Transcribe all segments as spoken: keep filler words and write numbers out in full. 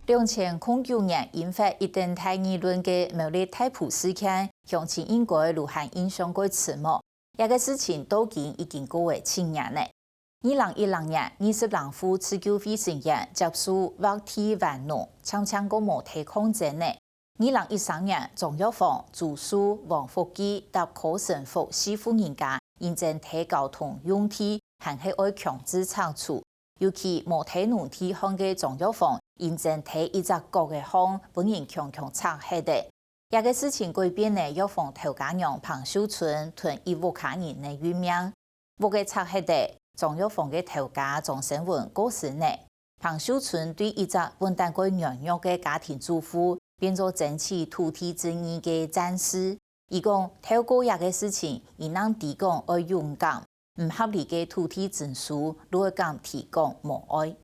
兩千空九年引發一等大議論个苗栗大埔事件，鄉親應該還有印象个著無？這个事情到今已經過了七年了。二零一零年，二十零戶自救會成員接受劃地還農，淨淨過無忒抗爭了。二零一三年，張藥房、朱樹、王福記搭柯神福四戶人家，因爭忒交通用地，還係愛強制拆除。尤其無忒農地項个張藥房，因爭忒一隻角个項，分人強強拆忒了。這个事情改變了藥房頭家娘彭秀春同一屋下人个運命。屋个拆忒了，張藥房个頭家張生文過身了。彭秀春對一隻本旦過軟弱个家庭主婦，變做爭取土地正義个戰士。佢講，透過這个事情，佢正知講愛勇敢，毋合理个土地徵收，就愛敢提講無愛。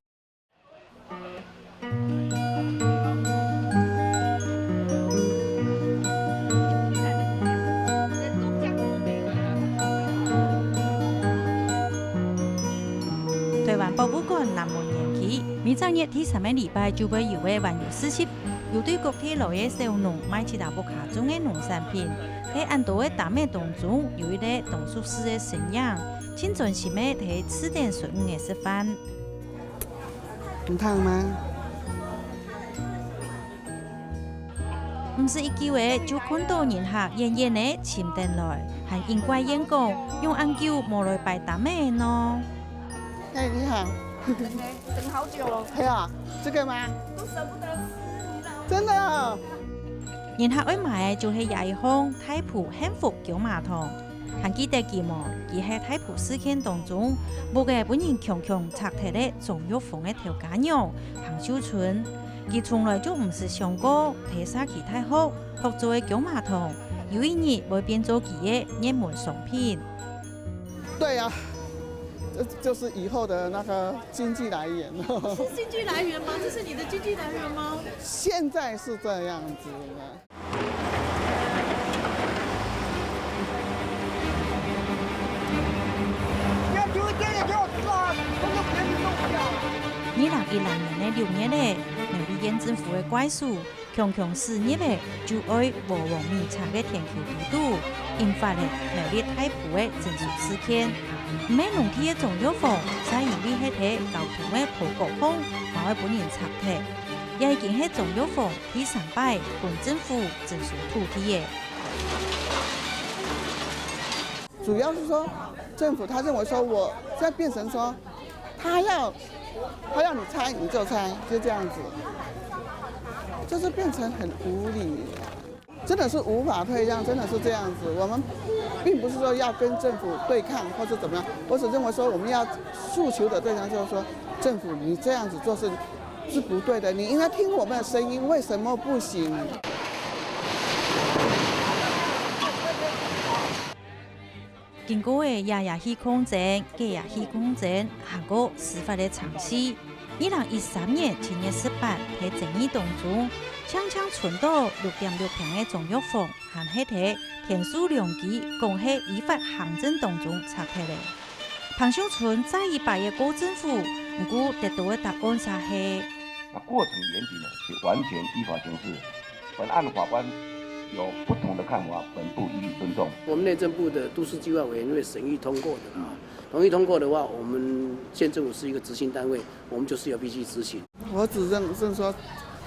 台灣博物館南門園區，每隻月第三个禮拜就會有个環遊市集，有對各地來个小農賣自家屋下種个農產品，在恁多个擔仔當中，有一個當熟事个身影，盡專心个在試等孫女个食飯。 你燙嗎？毋使幾久仔，就看到人客遠遠仔尋等來，還應該應講，仰恁久無來擺擔仔呢？哎，你好。等好久了。哎呀，這個嗎？都捨不得吃，你知道嗎？真的哦。人客愛買个就係這一項大埔幸福薑嫲糖。 還記得佢無？佢係大埔事件當中，屋仔分人強強拆忒个張藥房个頭家娘彭秀春。佢從來就毋識想過，在社區大學學做个薑嫲糖，有一日會變做佢个熱門商品。對啊，這就是以後的那個經濟來源。是經濟來源嗎？這是你的經濟來源嗎？現在是這樣子的。 二零一零年个六月咧，苗栗縣政府个怪手強強駛入个就愛禾黃米茶个田坵肚，引發了苗栗大埔个徵收事件。毋係農地个張藥房，就因為係在交通个坡角項，嘛會分人拆忒。這已經係張藥房 第三擺分政府徵收土地咧。主要是說，政府他認為說我現在變成說，他要，他要你拆你就拆，就這樣子，就是變成很無理，真的是無法退讓，真的是這樣子。我們並不是說要跟政府對抗或是怎麼樣，我只認為說我們要訴求的對象就是說，政府你這樣子做是 是不對的，你應該聽我們的聲音，為什麼不行？經過个這也去抗爭，該也去抗爭，還過司法个程序。二零一三年七月十八，在爭議當中，淨淨伸到六點六坪个張藥房，還係在天樹良機講係依法行政當中拆忒咧。 彭秀春再一擺个告政府，毋過得到个答案就係，那過程嚴謹呢，是完全依法行事。本案法官有不同的看法，本部予以尊重。我們內政部的都市計劃委員會審議通過的啦，同意通過的話，我們縣政府是一個執行單位，我們就是要必須執行。我只認，認說，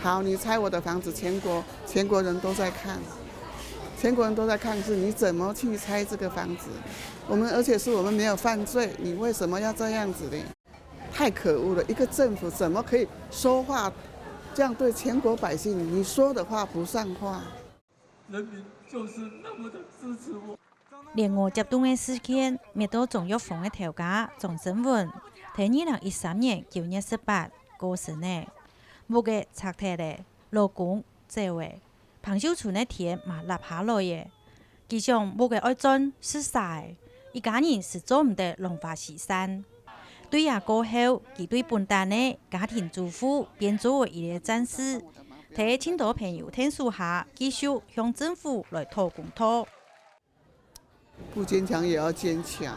好，你拆我的房子，全國，全國人都在看，全國人都在看是你怎麼去拆這個房子。 我們，而且是我們沒有犯罪，你為什麼要這樣子呢？太可惡了！一個政府怎麼可以說話這樣對全國百姓？你說的話不算話。人民就是那麼的支持我。連五接冬个事件，滅到中藥房个頭家張生文，在二零一三年九月十八過身了。屋个拆忒了，老公走了，彭秀春个田嘛納下來了。 佢想屋个愛轉，食啥个，一家人實做毋得浪花四散。對這過後，佢對本旦个家庭主婦變做一個戰士，在盡多朋友𢯭手下，繼續向政府來討公道。不堅強也要堅強。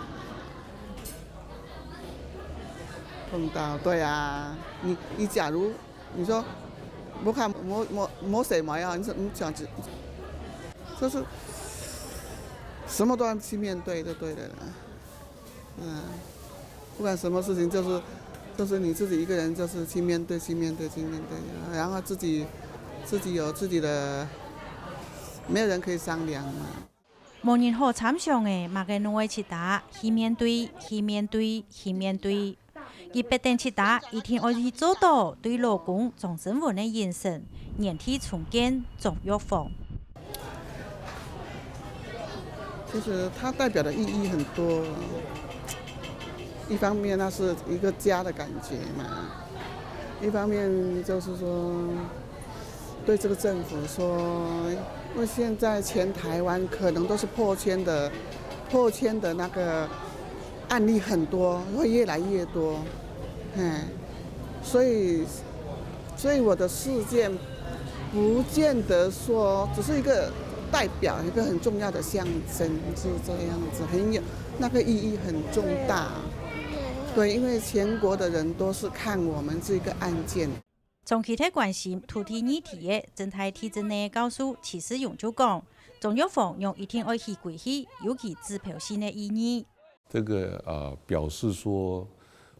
碰到，對啊，你，你假如，你說，不看没没没什么呀，你怎么讲？就是什么都要去面对就对了啦。嗯，不管什么事情，就是就是你自己一个人，就是去面对，去面对，去面对，然后自己自己有自己的，没有人可以商量嘛。無人好參詳个，麼个攏愛自家去面對，去面對，去面對。佢必定自家一定愛去做到對老公張新文个眼神，原地重建張藥房。其实它代表的意义很多，一方面那是一个家的感觉嘛，一方面就是说对这个政府说，因为现在全台湾可能都是破千的，破千的那个案例很多，会越来越多，哎，所以所以我的事件不见得说只是一个代表，一个很重要的象征，是这样子，很有那个意义很重大。对，因为全国的人都是看我们这个案件。長期在關心土地議題个政大地政系教授徐世榮就講，中藥房用一定愛起歸去，有其指標性个意義。这个呃表示说，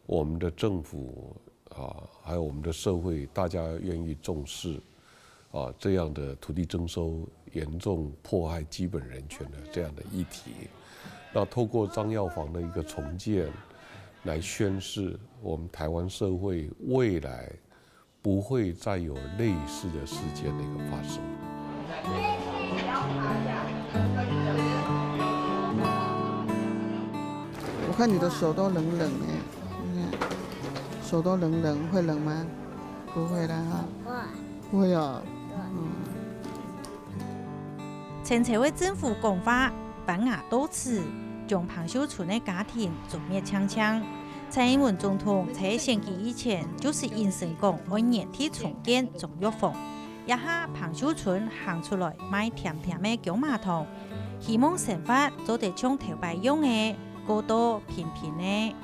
我们的政府啊，还有我们的社会，大家愿意重视啊这样的土地征收严重迫害基本人权的这样的议题。那透过张药房的一个重建，来宣示我们台湾社会未来不会再有类似的事件的一个发生。我看你的手都冷冷哎，你看手都冷冷，会冷吗？不会啦哈。不会哦。嗯。陳秋个政府講話，板牙到此，將彭秀春个家庭捉滅淨淨。蔡英文總統在選舉以前，就是應承講愛原地重建中藥房。這下彭秀春行出來賣甜甜个薑嫲糖，希望生活做得像頭擺樣仔，過到平平仔。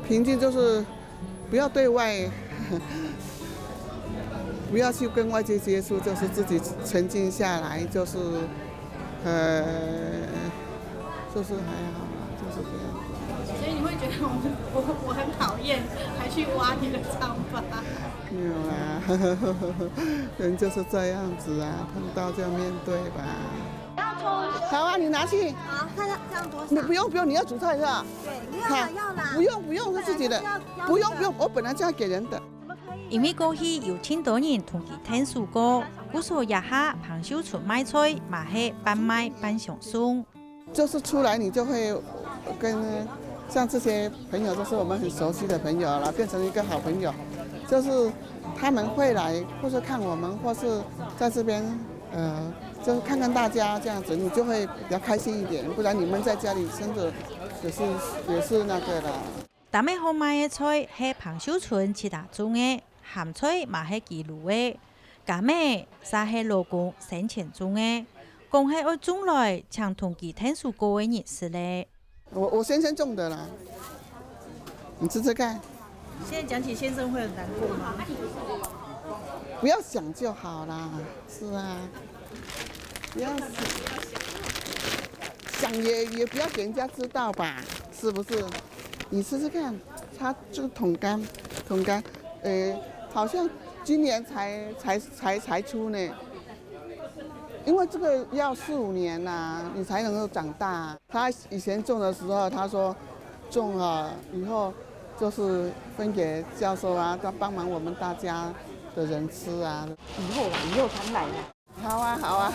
平靜就是不要对外，不要去跟外界接触，就是自己沉静下来，就是呃，就是还好啦，就是这样。所以你会觉得我我我很讨厌，还去挖你的伤疤？没有啦，人就是这样子啊，碰到就面对吧。好啊，你拿去。好，看看这样多少？你不用不用，你要煮菜是吧？对，不要了，要啦。不用不用，是自己的。本来就是要要不用不用，那个我本来就要给人的。怎么可以？因為過去有盡多人同佢𢯭手過，故所這下彭秀春賣菜嘛係半賣半相送。就是出来你就会跟像这些朋友，就是我们很熟悉的朋友了，变成一个好朋友，就是他们会来，或是看我们，或是在这边，呃，就是看看大家这样子，你就会比较开心一点，不然你闷在家里真的也是也是那个啦。當日好賣个菜係彭秀春自家種个，鹹菜嘛係佢滷个，柑仔嗄係老公生前種个，講係愛種來請同佢𢯭手過个人食咧。我我先生种的啦，你吃吃看。现在讲起先生会很难过吗？不要想就好啦，是啊，不要想，想也也不要给人家知道吧，是不是？你试试看，他就桶柑，桶柑，呃，好像今年才才才才出呢，因为这个要四五年呐、你才能够长大。他以前种的时候，他说种好以后就是分给教授啊，他帮忙我们大家的人吃啊。以后啦，以后常来啦。好啊，好啊，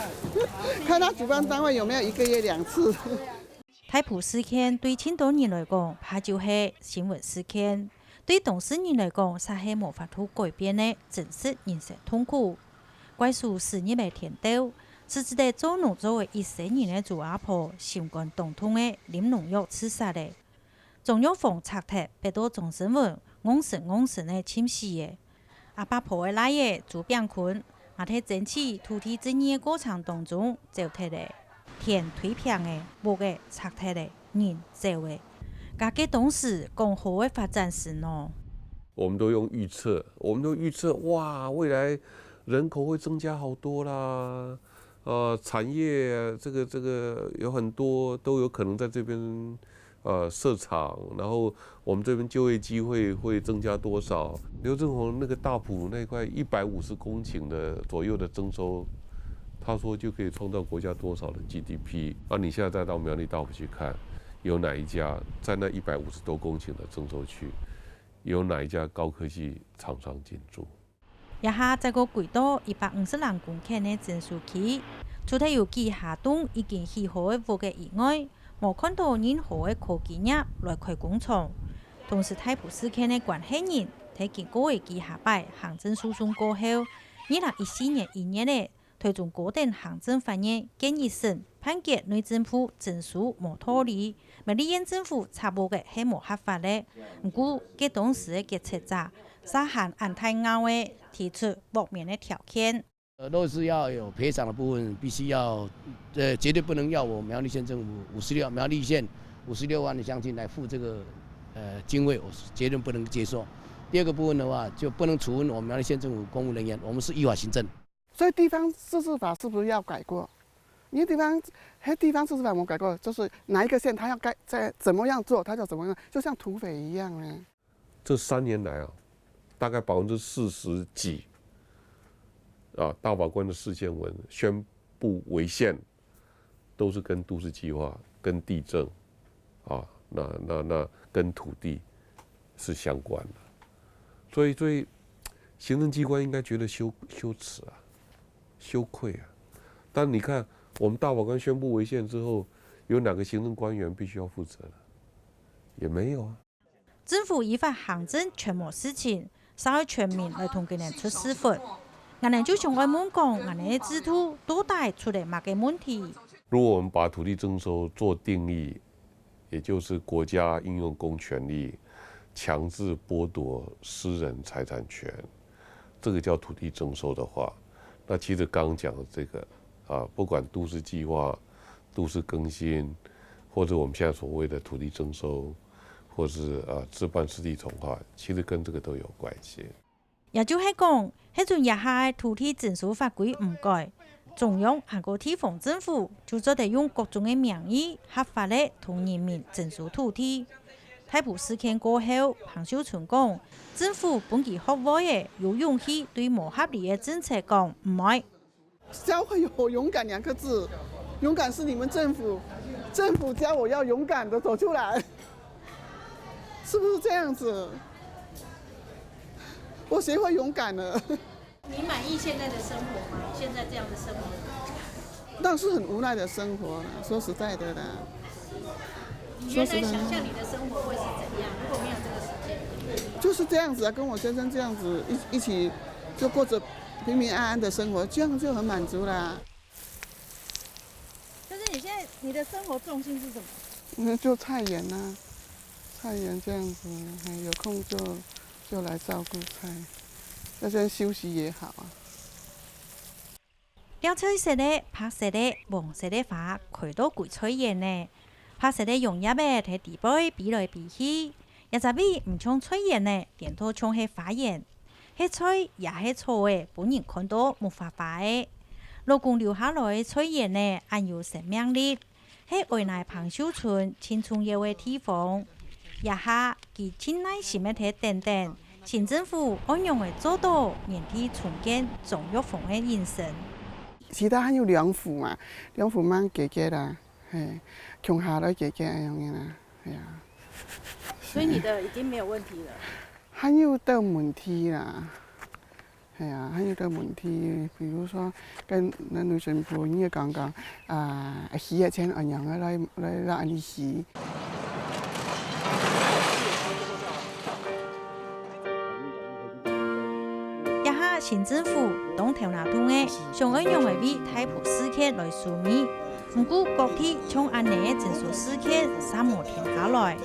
看他主办单位有没有一个月两次。大埔事件對盡多人來講，怕就係新聞事件；對當事人來講，嗄係無法度改變个真實人生痛苦。怪手駛入个田竇，失志在做農做个一生人个朱阿婆，心肝當痛个啉農藥自殺咧。中藥房拆忒，逼到張新文戇神戇神个尋死咧。 阿伯婆个倈仔朱炳坤，嘛在爭取土地爭議个過程當中走忒咧。田推平咧，屋仔拆忒咧，人走咧。該該當時講好个發展是哪？我们都用预测，我们都预测哇，未来人口会增加好多啦，呃，产业这个这个有很多都有可能在这边呃设厂，然后我们这边就业机会会增加多少？刘正宏那个大埔那块一百五十公顷的左右的征收，他说就可以创造国家多少的 G D P？啊，你现在再到苗栗大埔去看，有哪一家在那一百五十多公顷的征收区，有哪一家高科技厂商进驻？ 這下再過歸到一百五十零公頃个徵收區，除忒有幾下棟已經起好个屋个以外，無看到任何个科技業來開工廠。同時，大埔事件个關係人，在經過个幾下擺行政訴訟過後，二零一四年一月个，台中高等行政法院建議審 判決內政部徵收無道理，苗栗縣政府拆屋个係無合法个。毋過，該當時个決策者，煞還恁大咬个提出豁免个條件。呃，若是要有赔偿的部分，必须要，呃，绝对不能要我苗栗县政府五十六，苗栗县五十六万的乡亲来付这个，呃，经费，我是绝对不能接受。第二个部分的话，就不能处分我们苗栗县政府公务人员，我们是依法行政。所以地方自治法是不是要改过？你地方，嘿，地方自治法我们改过，就是哪一个县他要该在怎么样做，他就怎么样，就像土匪一样呢。这三年来啊，大概百分之四十几啊，大法官的释宪文宣布违宪，都是跟都市计划、跟地政啊，那那那跟土地是相关的，所以所以行政机关应该觉得羞羞耻啊，羞愧啊。但你看，我们大法官宣布违宪之后，有哪个行政官员必须要负责呢？也没有啊。政府依法行政全无事情，社会全民来同佢等出师傅。𠊎等就想爱问讲，𠊎等个制度到底出了么个问题？如果我们把土地征收做定义，也就是国家运用公权力强制剥夺私人财产权，这个叫土地征收的话，那其实刚刚讲的这个啊，不管都市计划、都市更新，或者我们现在所谓的土地征收，或是呃自办式地重划，其实跟这个都有关系。 也就係講，係準這下个土地徵收法規毋改，中央還過地方政府就做得用各種个名義合法个同人民徵收土地。大埔事件過後，彭秀春講，政府分佢學會个有勇氣對無合理个政策講毋愛。 教會我勇敢两个字，勇敢是你们政府，政府教我要勇敢的走出来，是不是这样子？我学会勇敢了。你满意现在的生活吗？现在这样的生活？那是很无奈的生活了，说实在的啦。你原来想象你的生活会是怎样？如果没有这个事件，就是这样子啊，跟我先生这样子一一起就过着平平安安的生活，这样就很满足啦。但是你现在你的生活重心是什么？那就菜园啊，菜园这样子，有空就就来照顾菜，要先休息也好啊。綠色个、白色个、黃色个花開到歸菜園呢。白色个榕葉仔在地背飛來飛去，這隻位毋像菜園呢，顛倒像係花園。係菜也係草仔，分人看到木花花仔。老公留下來个菜園呢，恁有生命力。 係愛𠊎彭秀春盡重要个地方。這下佢盡耐心个在等等，新政府愛仰仔做到原地重建張玉鳳个人生。其他還有兩幅嘛，兩幅慢慢解決啦，嘿，共下來解決恁樣啦，係啊。所以你的已經沒有問題了。還有兜問題啦。 係啊，還有个問題，比如說跟那女生朋友講講，啊，起个錢恁樣个來來來恁樣起。這下新政府當頭那痛个，想愛仰仔為大埔事件來收尾，毋過各地像恁呢个徵收事件，煞無停下來。